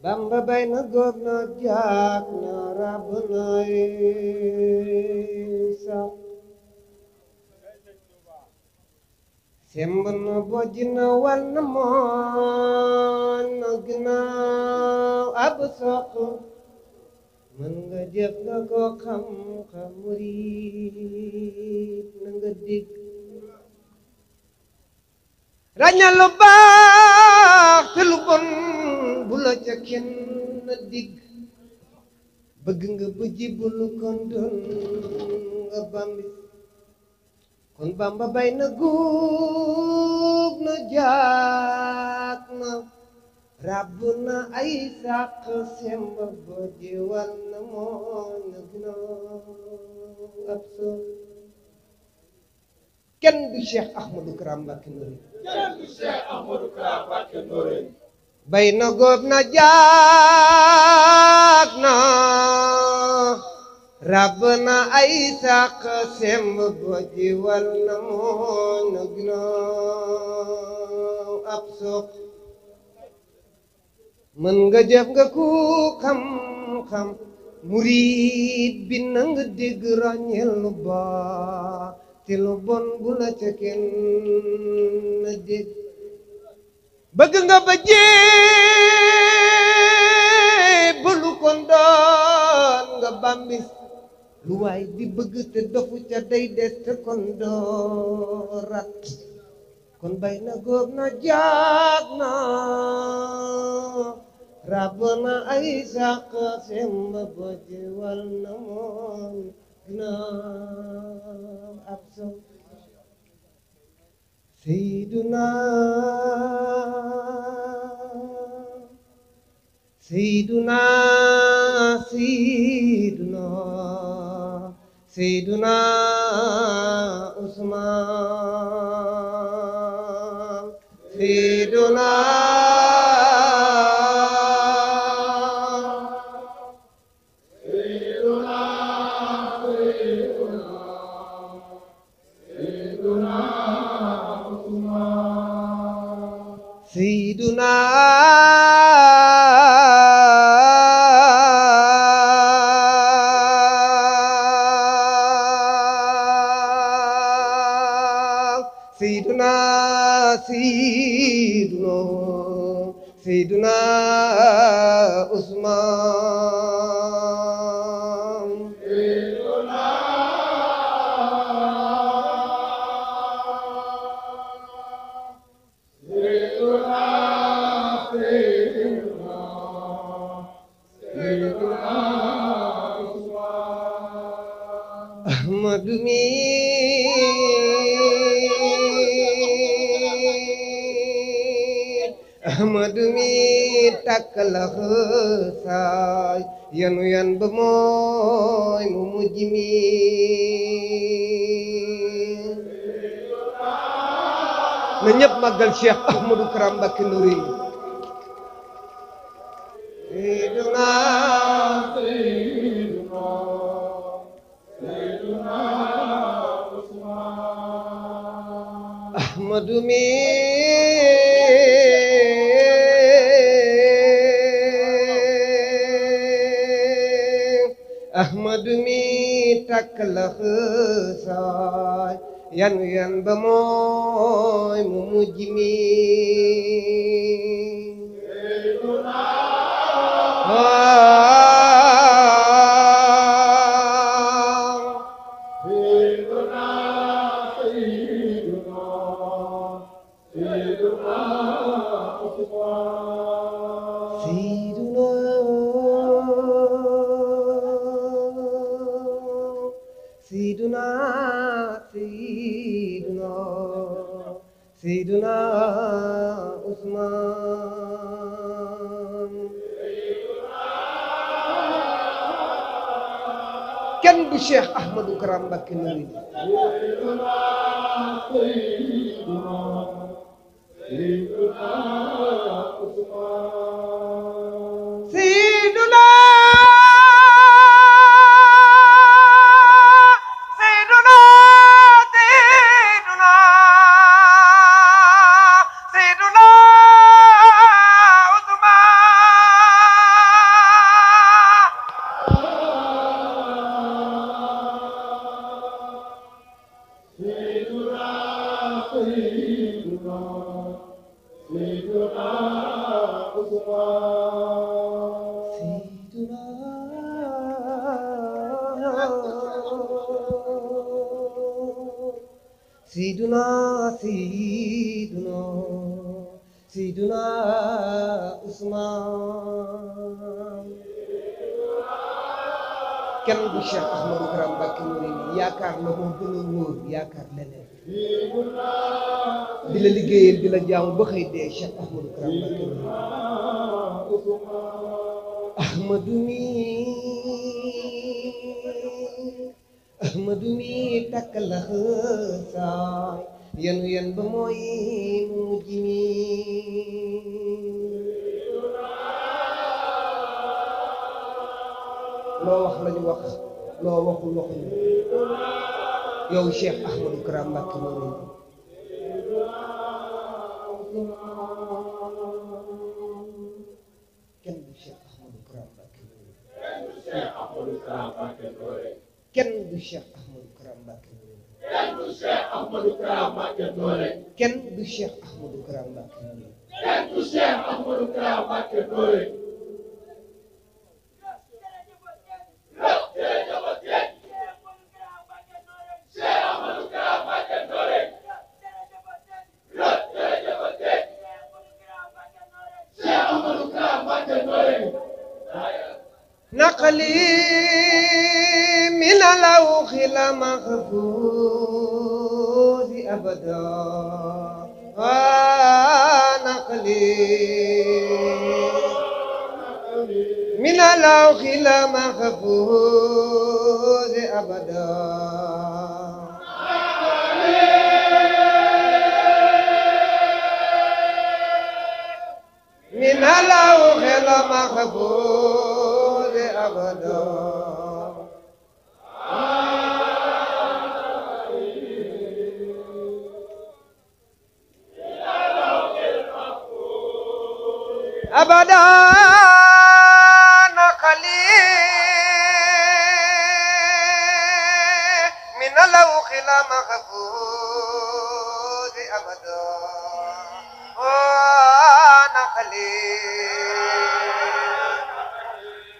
Bamba bay na góob na jaak na rab nay sax semb na bojj na wal na mooñ na ginnaaw ab soq mën nga jëf nga ko xam-xam murit na nga dig ràññal lu baax te lu bon bu la ca kenn dig bëgg nga bëjji bu lu kon doon nga bambis kon Bamba bay na guub na jaak na ràbb na ay sàq semba bojji wal na mooñ na ginnaaw ab soo kenn du Cheikh Ahmadou Kara Mbacké Noreyni kenn du Cheikh Ahmadou Kara Mbacké Noreyni bay na góob na jaak na ràbb na ay sàq semb bojji wal na mooñ na ginnaaw ab soq mën nga jëf nga ku xam-xam murid bi na nga dégg ràññeel lu baax te lu bon bu la ca kenn dégg bëgg nga ba jébbalu kon doon nga bambis lu waay di bëgg te dofu ca day des te kon doo rat kon bay na góob na jaag na ràbb na ay sàq semba bojji wal na mooñ ginnaaw ab so Seyduna Seyduna Seyduna Seyduna Usmaan Seyduna Seyduna Seyduna Seyduna Seyduna Usmaan Ahmadu mi Ahmadu mi takkala xësaay yanu yan ba mooy mu mujj mi na ñëpp màggal Cheikh Ahmadou Kara Mbacké Noreyni Seyduna Ahmadu mi Ahmadu mi takkala xësaay yan ba mooy mu mujj mi Seyduna Seyduna Seyduna Usmaan kenn du Cheikh Ahmadou Kara Mbacké Noreyni Seyduna سيدنا عثمان kenn du Cheikh Ahmadou Kara Mbacké Noreyni yaakaar la moo gën a wóor yaakaar leneen di la liggéeyal di la jaamu ba xëy dee Cheikh Ahmadou Kara Mbacké Noreyni Ahmadou mi takk la xësaay yen ba mooy mujj mi loo wax lañu wax loo waxul waxuñu yow Cheikh Ahmadou Kara Mbacké Noreyni kenn du Cheikh Ahmadou Kara Mbacké Noreyni kenn du Cheikh Ahmadou Kara Mbacké Noreyni kenn du Cheikh Ahmadou Kara Mbacké Noreyni نقلي من اللوح المحفوظ أبدا نقلي من اللوح المحفوظ أبدا من اللوح المحفوظ أبدا أبدا نقلي من اللوح المحفوظ أبدا نقلي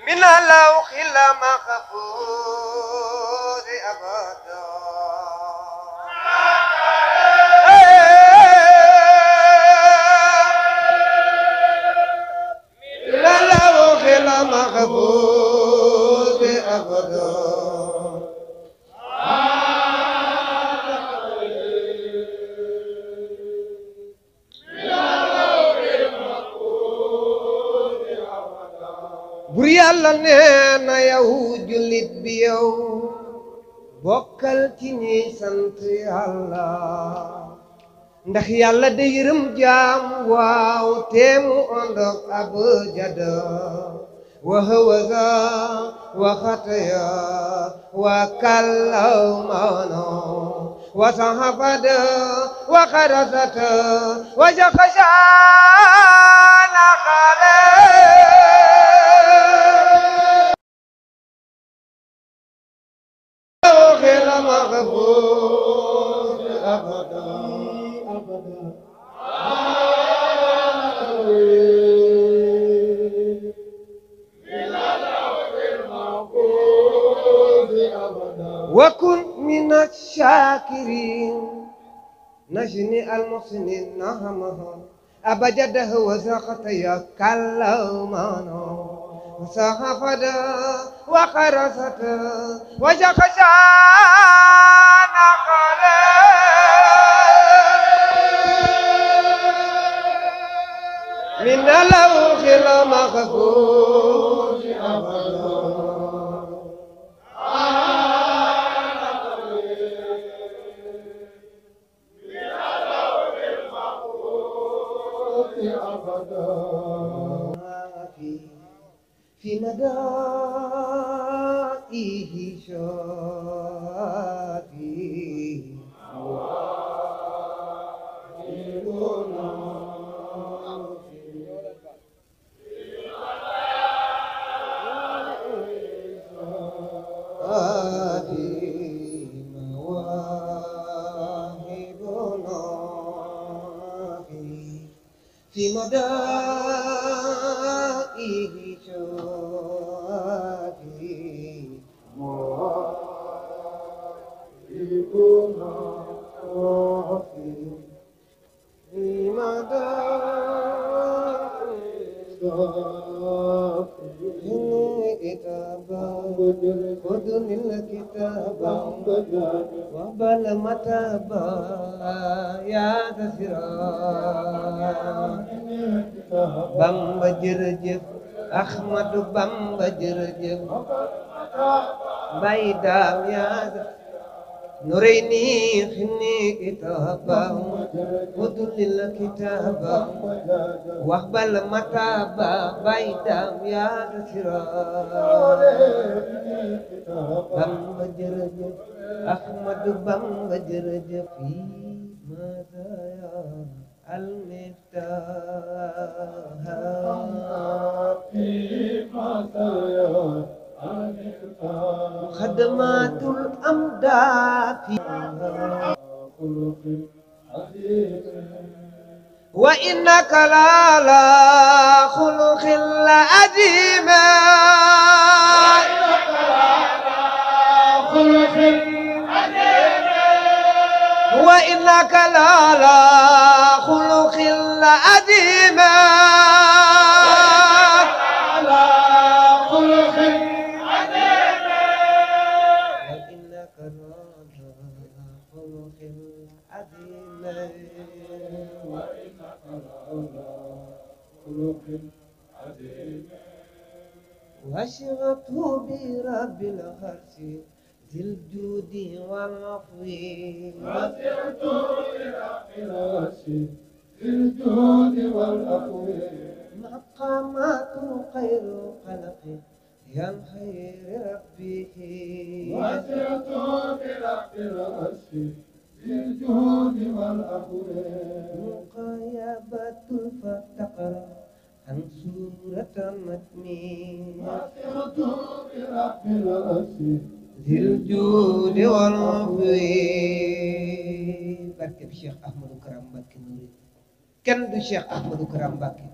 من اللوح المحفوظ أبدا من اللوح المحفوظ أبدا bur yàlla nee na yow jullit bi yow bokkal ci ñi sant yàlla ndax yàlla de yërëm jaam waaw teemu ondok ab jada wa hawaza wa khataya wa kallamano wa sahafada wa kharasata wa jakashana khale مغفور أبدا أبدا وكن من الشاكرين نجني المحسنين نهمه أبجده وزاقت يا كلامنا وسحفد وخرست وجخشان خلي من اللوح المحفوظ أبدا في مدائه شافي في مدائه خذني الكتاب وبل متابا يا كثيرا بامبا جرجف أحمد بامبا جرجف بايدام يا نوريني خني كتابا خذني الكتاب واقبل متابا بايدام يا كثيرا بامبا جرجف أحمد بامبا جرجف في مزايا المفتاح في مزايا خدمات الأمداد وإنك لعلى خلق عظيم وإنك لعلى خلق عظيم واشغلت برب العرش ذي الجود والعفو واشغلت برب العرش ذي الجود والعفو مقامات خير خلق يا خير ربه واشغلت برب العرش ذي الجود والعفو مقايبة الفتقر عن سورة متني واسعة برب العرش ذي الجود والعفو barke Cheikh Ahmadou Kara Mbacké Noreyni kenn du Cheikh Ahmadou Kara Mbacké